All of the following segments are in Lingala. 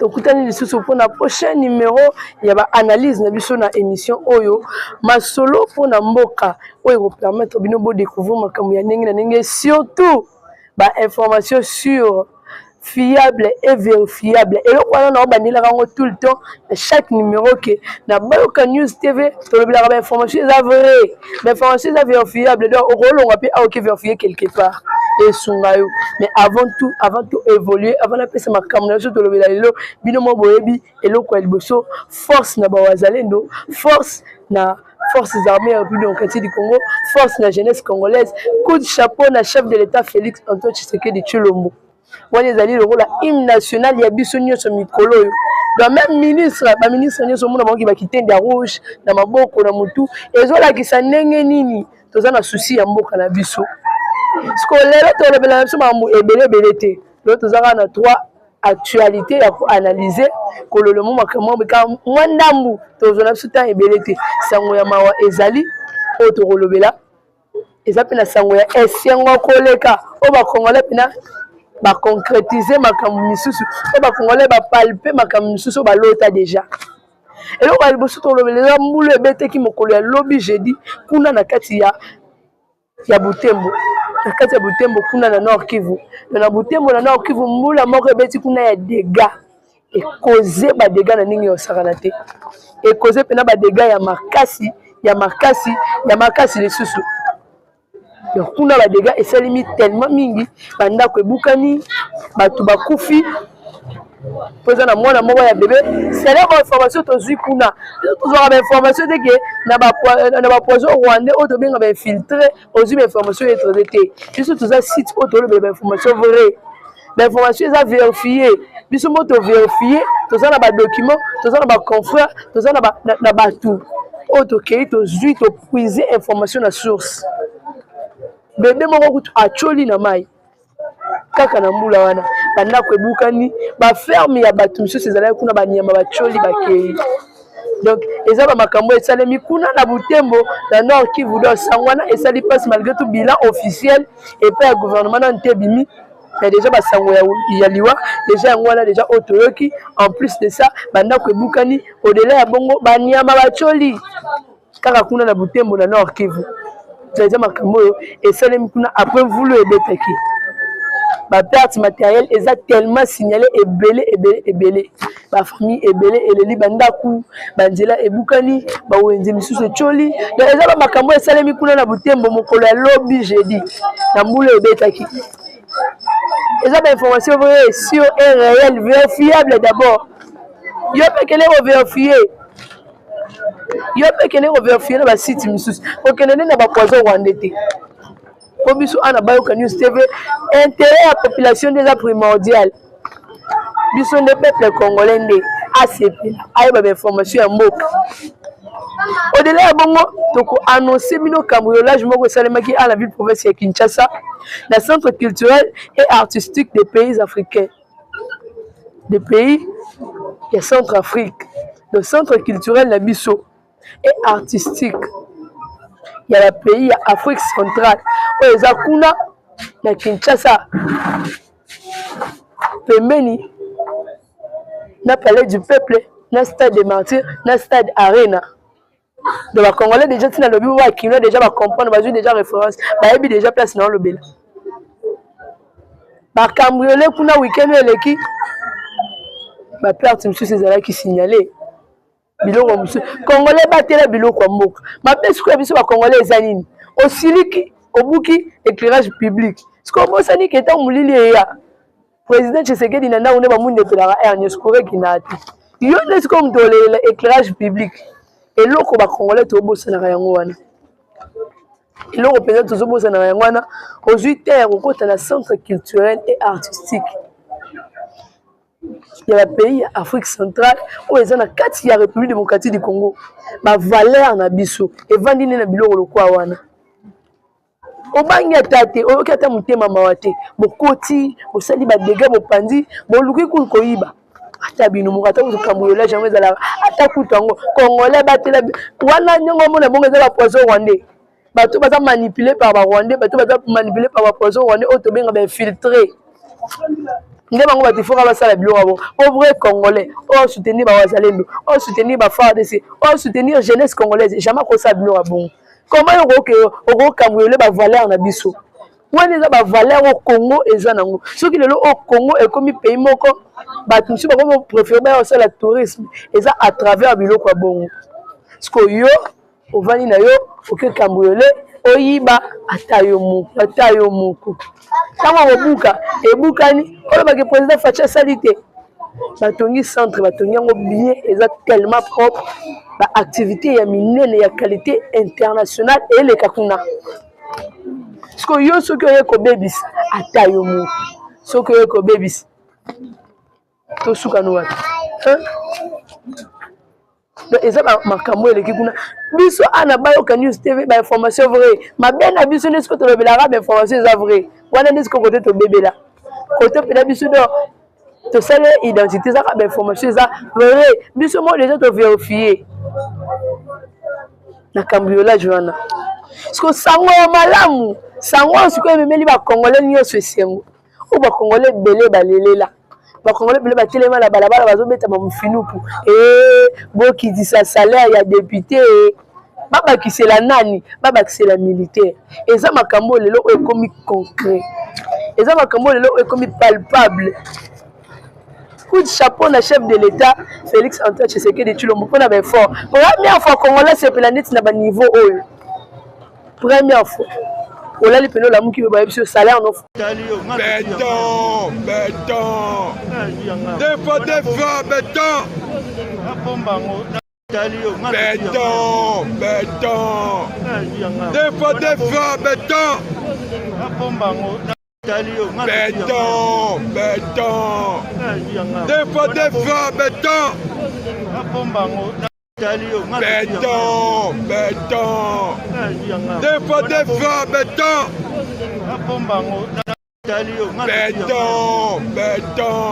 Tokutani lisusu mpona prochain numéro ya baanalyse na biso na émission oyo Masolo mpona Mboka, oyo ekopermettre bino bodécouvrir makambo ya ndenge na ndenge, surtout bainformation sur fiable et vérifiable. Eloko wana na obandelaka yango tout le temps na chaque numéro ke na Bayoka News TV tolobelaka bainformation eza vrai, bainformation eza vérifiable. Donc okolongwa mpe aoke vérifier quelque part, esunga yo. Mais avant tout, avant tout évoluer, avant napesa makambo na biso tolobela lelo, bino mo boyebi eloko ya liboso: force na bawazalendo, force na Forces armées ya République démocratique du Congo, force na jeunesse congolaise. Coup de chapeau na chef de l'État Félix Antoine Tshisekedi Tshilombo. Wana ezali lokola hymne national ya biso nyonso mikolo oyo. Donc même ministre, baministre nyonso omona bangoki bakitende ya rouge na maboko na motu, ezolakisa ndenge nini toza na souci ya mboka na biso. Siko lelo tolobela na biso makambo ebele ebele te. Lelo toza kaka na trois actualité ya koanalyse, kololo mo makambo kaka mwa ndambu. Tozwa na biso temps ebele te. Sango ya mawa ezali oyo tokolobela, eza mpe na sango ya esengo koleka oyo bacongolais mpena baconcrétise makambo misusu, oyo bacongolais bapalpe makambo misusu oyo balota déjà. Eloko ya liboso tolobela eza mbulu ebeteki mokolo ya lobi jeudi kuna na kati ya Butembo, na kati ya Butembo kuna na Nord Kivu. Na Butembo na Nord Kivu, mbula moko ebeti kuna ya dégâts, ekoze badégâts na ndenge osakana te, ekoze mpena badégâts ya makasi, ya makasi, ya makasi lisusu. Donc kuna badégâts esalemi tellement mingi, bandako ebukani, bato bakufi, mpo eza na mwana moko ya bebe. Selon bainformation tozwi kuna, tozwaka bainformation te ke na bapoison rwandais oyo tobenga bainfiltré. Ozwi bainformation oyo te. Biso toza site oyo tolobela bainformation vrai, bainformation eza vérifie. Biso mo tovérifie, toza na badocument, toza na baconfrère, toza na bato oyo tokei tozwi, topuise information na source. Bebe moko kutu atioli na mai kaka na mbula wana. Bandako ebukani, baferme ya bato misusu ezalaki kuna, banyama batioli bakei. Donc eza bamakambo esalemi kuna na Butembo na Nord Kivu. Donc sango wana esali mpasi. Malgré tout, bilan officiel epai ya gouvernement nanu te ebimi, mais déjà basango ya liwa déjà yango wana déjà oyo toyoki. En plus de ça, bandako ebukani, au-delà ya bongo banyama batioli kaka kuna na Butembo na Nord Kivu. Eza makambo oyo esalemi kuna après mvulu ebetaki. Baperte matériel eza tellement signalé ebele, ebele, ebele. Bafamille ebele eleli bandako, banzela ebukani, bawenze misusu etioli. Donc eza bamakambo esalemi kuna na Butembo mokolo ya lobi jeudi na mbula ebetaki. Eza bainformation vrai, sûr et réel, vérifiable d'abord. Yo mpe kende kovérifie, yo mpe kende kovérifie na basite misusu. Kokende nde na bapoison rwandais te, mpo biso ana Bayoka News TV, intérêt ya population nde eza primordial. Biso nde peuple congolais nde asepela ayeba bainformation ya mboka. Au-delà ya bongo, tokoannonce bino cambriolage moko esalemaki à la ville province ya Kinshasa, na Centre culturel et artistique des pays africains, des pays ya Centre Afrique. Le centre culturel na biso et artistique ya bapays ya Afrique centrale oyo eza kuna na Kinshasa, pembeni na Palais du Peuple, na Stade de Martyr, na Stade Arena. Donc bacongolais déjà, ntina lobi bakinois déjà bacomprendre, bazwi déjà référence, bayebi déjà place na olobela. Bacambriole kuna weekend oyo eleki, baperte mosusu ezalaki signalé, biloko mosusu. Congolais, batela biloko ya mboka. Mabe sikoyo biso bacongolais eza nini? Osiliki, obuki éclairage public, sikoyo obosani ke ntango molili eya, président Tshisekedi na ndako nde bamundepelaka aire nyonso korekina te. Yo nde sikoyo moto olelela éclairage public. Eloko bacongolais tobosanaka yango wana, eloko mpenza tozobosanaka yango wana. Ozwi te ya kokota na Centre culturel et artistique ya bapays ya Afrique centrale oyo eza na kati ya République démocratique du Congo. Bavaleur na biso evandi nde na biloko lokwa wana. Obangi ata te, oyoki ata motema mawa te. Bokoti, bosali badégâts, bopandi, boluki kulu koyiba. Ata bino moko, ata kutu cambriolage yango ezalaka, ata kutu yango. Congolais, batela wana nyongo. Omona bongo eza bapoison rwandais, bato baza manipulé par barwandais, bato baza manipulé par bapoison rwandais oyo tobenga bainfiltré. Nde bango bato ifoka basala biloko yango po vrai congolais oyo soutenir ba wazalendo, oyo soutenir ba FARDC, oyo soutenir jeunesse congolaise, jamais akosala biloko ya bongo. Comment yo okoki okokambriole ba valeur na biso wana? Eza ba valeur oyo Congo eza nango. Soki lelo oyo Congo ekomi pays moko bato mosusu bakomi préféré baya kosala tourisme, eza à travers biloko ya bongo. Sikoyo yo ovandi na yo, oke cambriole, oyiba ata yo moko, ata yo moko. Ntango okobuka ebukani, olobaki président Fatshi asali te. Batongi centre, batongi yango bien, eza tellement propre. Baactivité ya minene ya qualité internationale eleka kuna. Sikoyo yo soki oye kobebisa, ata yo moko, soki oye kobebisa, tosuka no wapi? Eza makambo eleki kuna. Biso ana Bayoka News TV, bainformation vrai. Mabe na biso nde sikoyo tolobelaka bainformation eza vrai wana, nde sikoyo kote tobebela kote mpena biso. Donc tosali identité, ezaka bainformation eza vrai. Biso moko déjà tovérifie na cambriolage wana. Siko sango ya malamu, sango oyo sikoyo ememeli bacongolais nyonso esengo, oyo bacongolais ebele balelela, bacongolais ebele batelema na balabala, bazobeta bamofinuku e bokitisa salaire ya député, babakisela nani, babakisela militaire. Eza makambo oyo lelo oyo ekomi concret, eza makambo oyo lelo oyo ekomi palpable. Coup de chapeau na chef de l'État Félix Antoine Tshisekedi Tshilombo mpona baeffort. Première fois congolais sepela neti na baniveau oyo. Première fois olali pene, olamuki, oyo bayebi biso salaire no. Béton, béton, deux fois deux fois béton, béton, béton, deux fois deux fois béton, béton, béton, deux fois deux fois béton, béton, béton, deux fois deux fois béton, béton, béton,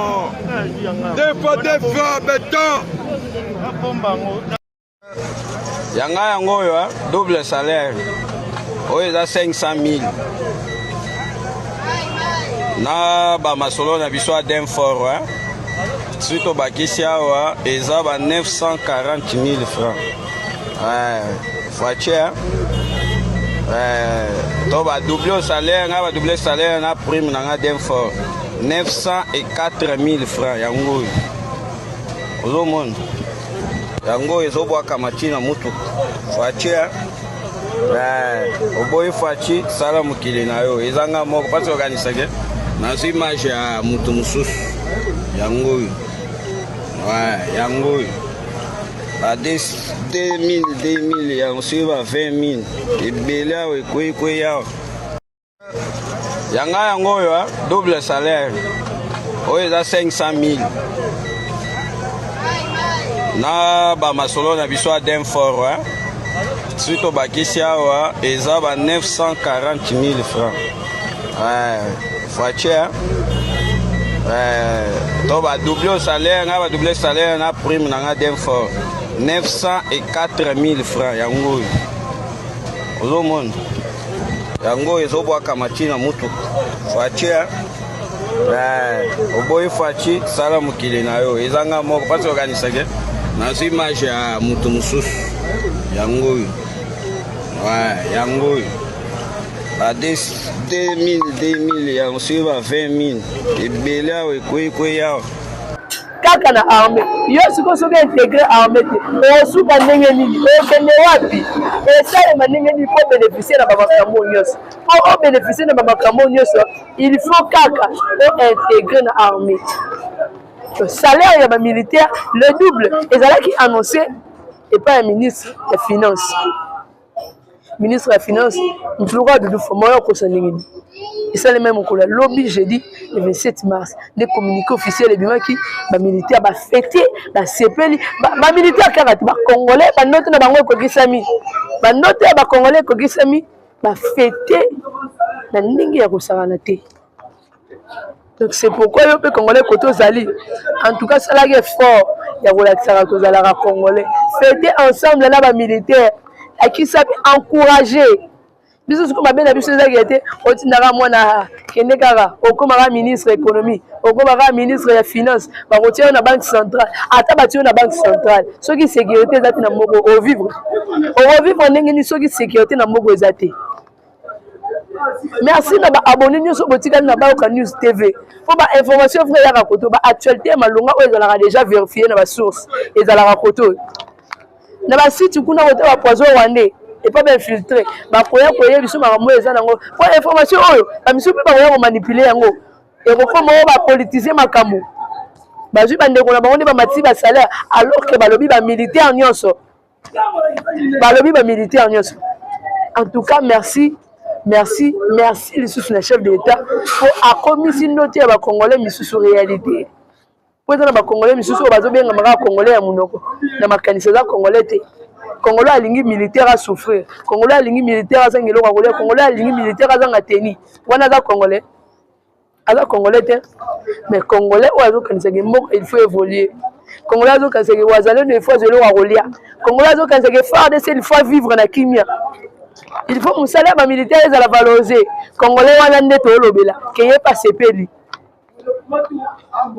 deux fois deux fois béton. Yanga yango oyo, double salaire oyo eza 500 000 na bamasolo na biso ya Denfor. Soki tobakisi awa, eza ba 940 000 francs Fatshi. To badouble salaire nga, badouble salaire na prime na nga Denfor, 904 000 francs. Yango oyo ozomona, yango oyo ezobwakama ntina mutuka. Fatshi, oboyi Fatshi, sala mokili na yo. Eza nga moko mpasi okanisake nazwi image ya moto mosusu. Yango oyo, yango oyo ba 2000 2000, yango soki ba 20 000 ebele awa ekweikwei awa. Yanga yango oyo, double salaire oyo eza 500 000 na bamasolo na biso ya Denfor. Soki tobakisi awa, eza ba 940 000 francs Fatshi. To badouble salaire nga, badouble salaire na prime na nga Denfor, 904 000 francs. Yango oyo ozomona, yango oyo ezobwakama ntina mutuka. Fatshi, oboyi Fatshi, sala mokili na yo. Eza nga moko mpasi okanisake nazwi image ya moto mosusu. Yango oyo, yango oyo ba 2000 2000, yango soki ba 20 000 ebele awa ekweikwei awa. Kaka na armée, yo sikoyo soki intégré armée te, osuka ndenge nini? Okende wapi? Esalema ndenge nini mpo bénéficie na bamakambo nyonso? Mpo obénéficie na bamakambo nyonso, il faut kaka ointégrer na armée. Salaire ya bamilitaire le double ezalaki annoncé epai ya ministre ya finance. Ministre ya finance Mfuluka Doudou Foma oyo akosa ndenge nini? Esalemi mokolo ya lobi, jeudi le 27 mars, nde communiqué officiel ebimaki. Bamilitaire bafêter, basepeli. Bamilitaire kaka te, bacongolais bandoto na bango ekokisami, bandoto ya bacongolais ekokisami. Bafêter na ndenge ya kosakana te. Donc c'est pourquoi yo mpe congolais kote ozali, en tout cas salaki effort ya kolakisaka kozalaka congolais. Fêter ensemble na bamilitaire, lakisa mpe encourager. Biso sikoyo mabe na biso ezaki ete otindaka mwana kende kaka okomaka ministre économie, okomaka ministre ya finance, bakotia yo na banque centrale. Ata batie yo na banque centrale, soki sécurité eza te na mboka, ovivre okovivre ndenge nini soki sécurité na mboka eza te? Merci na baabonné nyonso botikali na Bayoka News TV, mpo bainformation vrai eyaka koto, baactualité ya malonga oyo ezalaka déjà vérifié na basource ezalaka koto oyo. Na basite kuna kota bapoison rwandais epa bainfiltré bakoya koyeba biso makambo oyo eza nango, mpo information oyo bamisusu mpe bakoya komanipuler yango, ekokoma oyo bapolitise makambo. Bazwi bandeko na bango nde bamatisi basalaire, alors que balobi bamilitaire nyonso, balobi bamilitaire nyonso. En tout cas, merci, merci, merci lisusu na chef de l'État, mpo akomisi ndoto ya bacongolais misusu réalité, mpo eza na bacongolais misusu oyo bazobengama kaka congolais ya monoko, na makanisi eza congolais te. Congolais alingi militaire asouffrir, congolais alingi militaire azanga eloko ya kolia, congolais alingi militaire azanga teni. Wana aza congolais? Aza congolais te. Mais congolais oyo azokanisaka mboka il faut évoluer, congolais azokanisaka wazalendo il faut azwa eloko ya kolia, congolais azokanisaka FARDC il faut vivre na kimia, il faut mosala ya bamilitaire ezala valorisé, congolais wana nde toolobela ke ye pasepeli.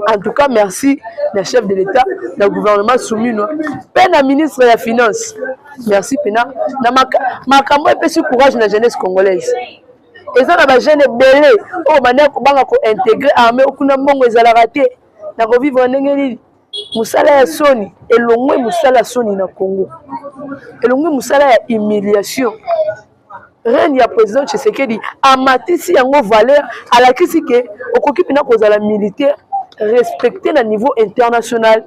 En tout cas, merci na chef de l'État, na gouvernement Suminwa mpe na ministre ya finance. Merci mpena na makambo epesi courage na jeunesse congolaise. Eza na bajeune ebele oyo bandaki kobanga kointégrer armée, okuna mbongo ezalaka te, na kovivre ndenge nini, mosala ya soni elongwe, mosala ya soni na Congo elongwe, mosala ya humiliation. Règne ya président Tshisekedi amatisi yango valeur, alakisi ke okoki mpena kozala militaire respecté na niveau international,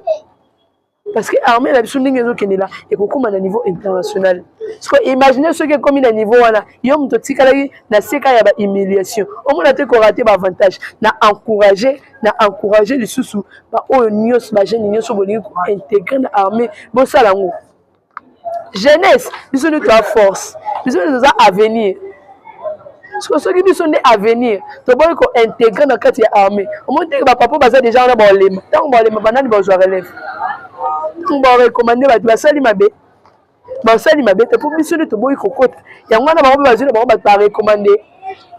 parce que armée na biso ndenge ezokendela ekokóma na niveau international. Siko imagine soki ekómi na niveau wana, yo moto otikalaki na seka ya bahumiliation, omona te korater baavantage. Na encourage lisusu baoyo nyonso, bajeune nyonso bolingi kointégrer na armée, bosala yango. Jeunesse, biso nde toza force, biso nde toza avenir. Soki biso nde avenir, toboyi kointégrer na kati ya armée, omoni teke bapapa baza déjà wana baolema. Ntango baolema, banani bazwa relève? Ntango barecommander bato, basali mabe, basali mabe te, mpo biso nde toboyi kokota. Yango wana bango mpe bazwi na bango bato barecommander.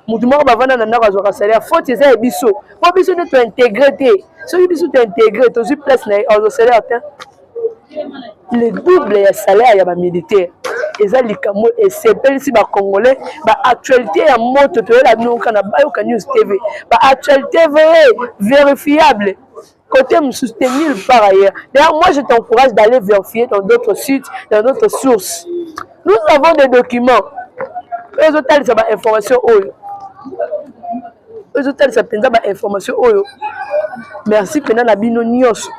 Motu moko bavanda na ndako azwaka salaire. Faute eza ya biso, mpo biso nde tointégrer te. Soki biso tointégrer, tozwi place na ye, azwa salaire te, le double ya salaire ya bamilitaire. Eza likambo esepelisi bacongolais. Baactualité ya moto toyela bino kaka na Bayoka News TV, baactualité vrai, vérifiable, côté mosusu te, nulle part ailleurs. D'ailleurs, moi je t'encourage d'aller vérifier dans d'autres sites, dans d'autres sources. Nous avons des documents oyo ezotalisa bainformation oyo, ezotalisa mpenza bainformation oyo. Merci mpenza na bino nyonso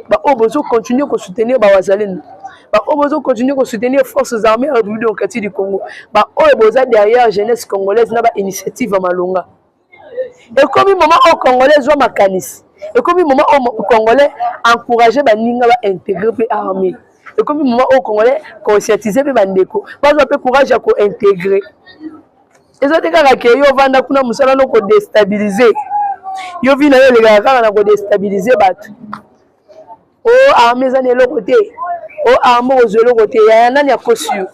baoyo bozocontinuer kosoutenir bawazalendo, baoyo bozocontinuer kosoutenir forces armées ya République démocratique du Congo, baoyo boza derrière jeunesse congolaise na bainitiative ya malonga. Ekomi moment oyo congolais ezwa makanisi, ekomi moment oyo congolais encourage baninga baintégrer mpe armée, ekomi moment oyo congolais conscientise mpe bandeko bazwa mpe courage ya kointégrer. Eza te kaka ke yo ovanda kuna, mosala no kodéstabiliser yo, vi na yo elekaka kaka na kodéstabiliser bato. O armée eza na eloko te, o armée kozwa eloko te. Yaya, nani akosi yo?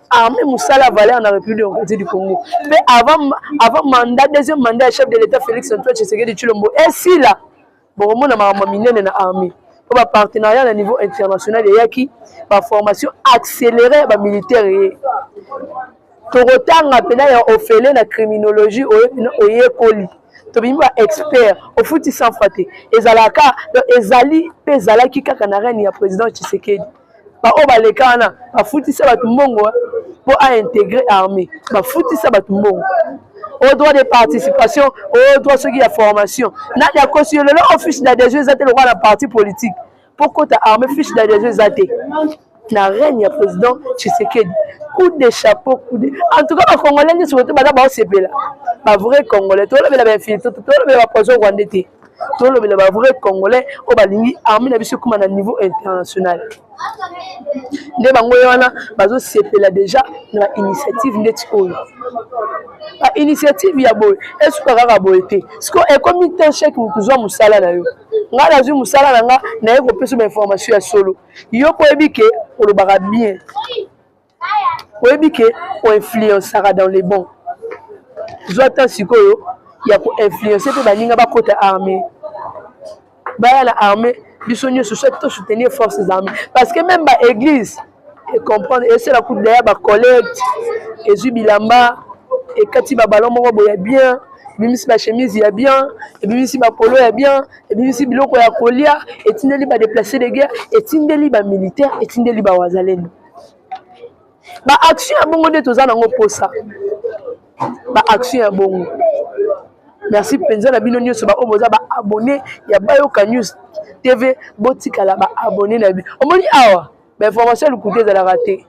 Armée mosala valeur na République démocratique du Congo. Mpe avant mandat, deuxième mandat ya chef de l'État Félix Antoine Tshisekedi Tshilombo esila, bokomona makambo minene na armée, mpo bapartenariat na niveau international eyaki, baformation accéléré ya bamilitaire eye. Tokotanga mpena ya ofele na criminologie oyo mpena oyekoli, tobimi ba expert, ofuti 100 fois te. Ezalaka, ezali mpe ezalaki kaka na règne ya président Tshisekedi. Baoyo baleka wana bafutisa bato mbongo mpo aintégrer armée, bafutisa bato mbongo au droit de participation, au droit soki ya formation. Nani akosi yo? Lelo fiche d'adhésion eza te lokola na parti politique. Mpo kota armée, fiche d'adhésion eza te na règne ya président Tshisekedi. Coup de chapeau, coup de, en tout cas bacongolais nyonso kote baza baosepela, bavrai congolais. Tolobela bainfiltré, tolobela bapoison rwandais te, tolobela bavrai congolais oyo balingi armée na biso ekóma na niveau international. Nde bango ye wana bazosepela déjà na bainitiative ndeti oyo. Bainitiative ya boye esuka kaka boye te. Siko ekomi te chèque, motu zwa mosala na yo. Ngai nazwi mosala na nga, naye kopesa bainformation ya solo. Yo mpo oyebi ke olobaka bien. Oyebi ke oinfluençaka dans le bon. Zwa temps sikoyo ya koinfluence mpe baninga bakota armée, baya na armée, biso nyonso soit tosoutenir forces armées, parce que même baéglise ecomprendre, esala kutu daya bacollecte, ezwi bilamba, ekati baballon moko boye ya bien, ebimisi bachemise ya bien, ebimisi bapolo ya bien, ebimisi biloko ya kolia, etindeli badéplacés de guerre, etindeli bamilitaire, etindeli bawazalendo. Baaction ya bongo nde toza nango mposa, baaction ya bongo. Merci mpenza na bino nyonso baoyo boza baabonné ya Bayoka News TV. Botikala baabonné na bino. Omoni awa, bainformation ya lokuta ezalaka te.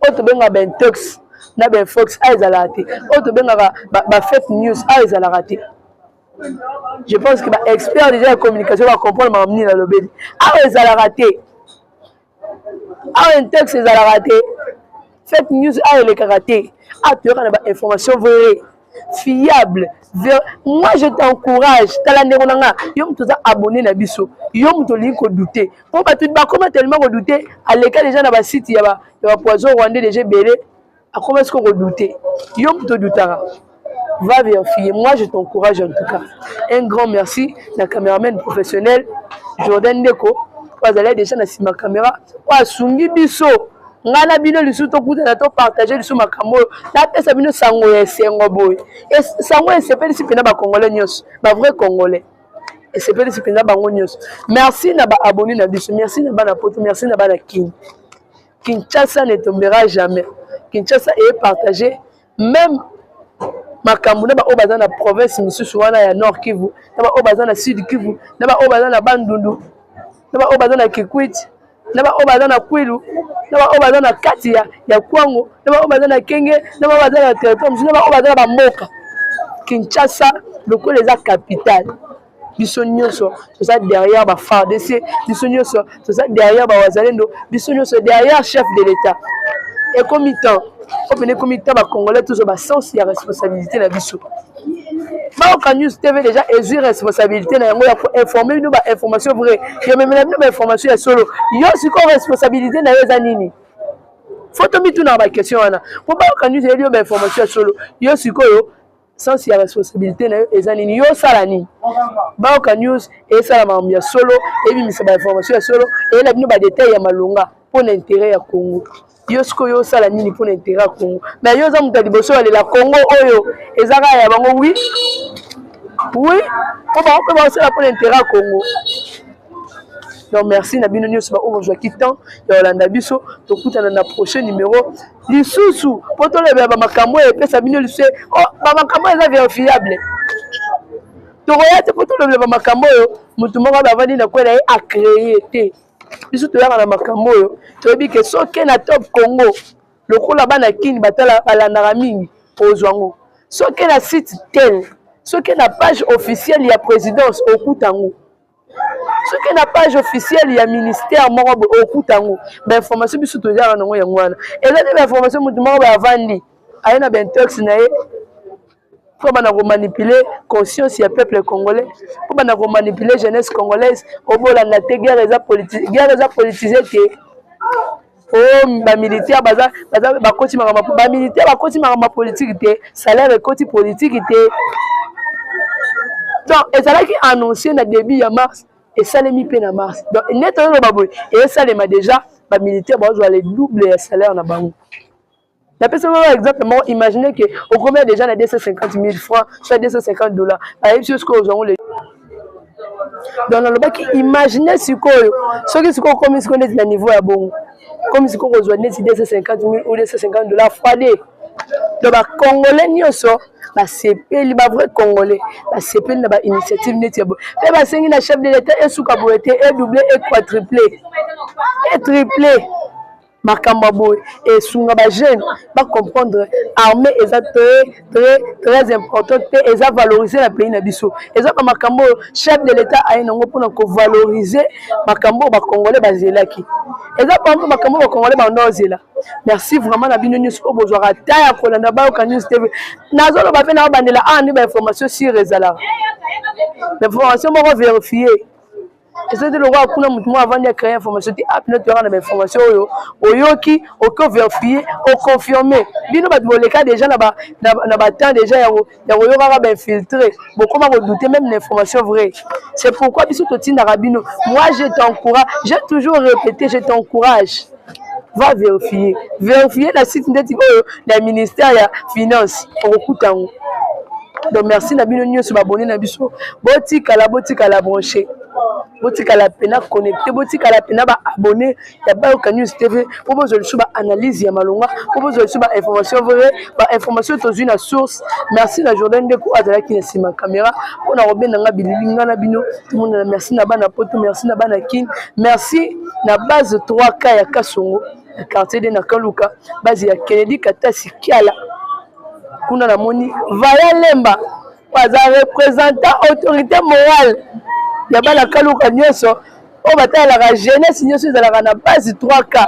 Oyo tobengaka baintox na bainfox awa ezalaka te. Oyo tobengaka bafake news awa ezalaka te. Je pense que baexpert déjà ya communication bacomprendre makambo nini nalobeli. Awa ezalaka te. Awa intox ezalaka te, fake news awa elekaka te. Awa toyoka na bainformation vrai, fiable. Moi, je t'encourage. Tala, ndeko na nga, yo moto oza abonné na biso, yo moto olingi kodouter, mpo bato bakoma tellement kodouter. Aleka déjà na basite ya bapoison rwandais déjà ebele, akoma sikoyo kodouter. Yo moto odoutaka, va vérifier. Moi, je t'encourage en tout cas. Un grand merci na caméraman professionnel Jordan Ndeko, oyo azali déjà na nsima caméra, oyo asungi biso. Ngai na bino lisusu tokutana, topartage lisusu makambo oyo. Napesa bino sango ya esengo boye, sango esepelisi mpenza bacongolais nyonso, bavrai congolais, esepelisi mpenza bango nyonso. Merci na baabonné na biso, merci na bana Poto, merci na bana Kini. Kinshasa ne tombera jamais. Kinshasa epartage même makambo na baoyo baza na province misusu wana ya Nord Kivu, na baoyo baza na Sud Kivu, na baoyo baza na Bandundu, na baoyo baza na Kikwit, na baoyo baza na Kwilu, na baoyo baza na kati ya Kwango, na baoyo baza na Kenge, na baoyo baza na territoire mosusu, na baoyo baza na bamboka. Kinshasa lokola eza capitale, biso nyonso toza derrière ba FARDC, biso nyonso toza derrière bawazalendo, biso nyonso derrière chef de l'État. Ekomi temps oyo pene, ekomi temps bacongolais tozwa basens ya responsabilité na biso. Bayoka News TV déjà ezwi responsabilité na yango ya koinformer bino bainformation vrai, ya memela bino bainformation ya solo. Yo sikoyo, responsabilité na yo eza nini? Faut tomitunaka baquestion wana, po Bayoka News eyeli yo bainformation ya solo. Yo sikoyo, sens ya responsabilité na yo eza nini? Yo osala nini? Bayoka News esala makambo ya solo, ebimisa bainformation ya solo, eyela bino badetail ya malonga mpo na intérêt ya Congo. Yo sikoyo, osala nini mpo na intérêt ya Congo? Mais yo oza moto ya liboso alela Congo oyo eza kaka ya bango. Oui, mpo bango mpe baosala mpo na intérêt ya Congo. Donc merci na bino nyonso baoyo bozwaki temps ya kolanda biso. Tokutana na prochain numéro lisusu mpo tolobela bamakambo oyo epesa bino lisusu bamakambo oyo eza vérifiable. Tokoya te mpo tolobela bamakambo oyo motu moko bavandi na kwela ye acréer te. Biso toyaka na makambo oyo toyebi ke soki na Top Congo, lokola bana Kini batala, balandaka mingi, ozwa yango. Soki na site tel, soki na page officielle ya présidence, okuta yango. Soki na page officielle ya ministère moko boye, okuta yango. Bainformation biso tozalaka nango yango wana. Eza te bainformation motu moko bavandi aye na baintox na ye mpo bana komanipuler conscience ya peuple congolais, mpo bana komanipuler jeunesse congolaise. Obolanda te, guerre eza guerre eza politisé te. O bamilitaire baza bakoti makambo, bamilitaire bakoti makambo ya politike te, salaire ekoti politike te. Donc ezalaki annoncé na début ya mars, esalemi mpe na mars. Donc neti ozoloba boye, esalema déjà, bamilitaire bazwa le double ya salaire na bango. Napesi moko exemple moko. Imagine ke okomi déjà na 250 000 francs, soit 250 $, bayebi so sikoyo ozwango le. Donc nalobaki, imagine sikoyo soki sikoyo okomi sikoyo neti na niveau ya bongo, komi sikoyo kozwa neti 250 000 ou 250 $ fois deux. Donc bacongolais nyonso basepeli, bavrai congolais basepeli na bainitiative neti ya boye, mpe basengi na chef de l'État esuka boye te, edouble, equadruple, etriple. Makambo ya boye esunga bajeune bacomprendre armée eza très très très important te, eza valorise na pays na biso. Eza bamakambo oyo chef de l'État aye nango mpona kovaloriser makambo oyo bacongolais bazelaki. Eza pampo makambo oyo bacongolais banda ozela. Merci vraiment na bino nyonso oyo bozwaka ta ya kolanda Bayoka News TV. Nazoloba mpe naobandela awa nde bainformation sûre ezalaka, bainformation moko vérifie. Eza te lokola kuna motu moko avandi acree information te. Apena toyaka na bainformation oyo oyoki, oki overfie, oconfirme. Bino bato boleka déjà na batemps déjà ya koyokaka bainfiltré, bokoma kodouter même na information vraie. C'est pourquoi biso totindaka bino. Moi, je t'encourage, j'ai toujours répété, je t'encourage, va vérifier, vérifier na site ndeti oyo na ministère ya Finance, okokuta yango. Donc merci na bino nyonso babone na biso. Botikala, botikala branché, botikala pena connecté, botikala pena baabonné ya Bayoka News TV, mpo bozwa lisusu baanalyse ya malonga, mpo bozwa lisusu bainformation vrai, bainformation tozwi na source. Merci na Jordan Ndeko, azalaki na nsima caméra mpona kobendanga bilili nga na bino tomonana. Merci na bana Poto, merci na bana Kine, merci na base 3K ya Kasongo, ya quartier de na Kaluka, base ya Kennedy Katasi Kiala. Kuna namoni Vaya Lemba, aza représentant autorité morale ya bana Kaluka nyonso oyo batalelaka. Jeunesse nyonso ezalaka na base 3K,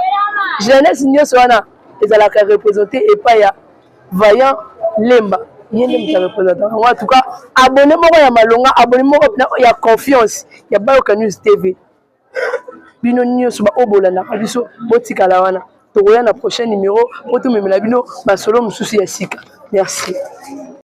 jeunesse nyonso wana ezalaka représente epai ya Vaillant Lemba. Ye nde moto areprésente yango. En tout cas, abonné moko ya malonga, abonné moko ya confiance ya Bayoka News TV. Bino nyonso baoyo bolandaka biso, botikala wana. Tokoya na prochain numéro mpo tomemela bino masolo mosusu ya sika. Merci.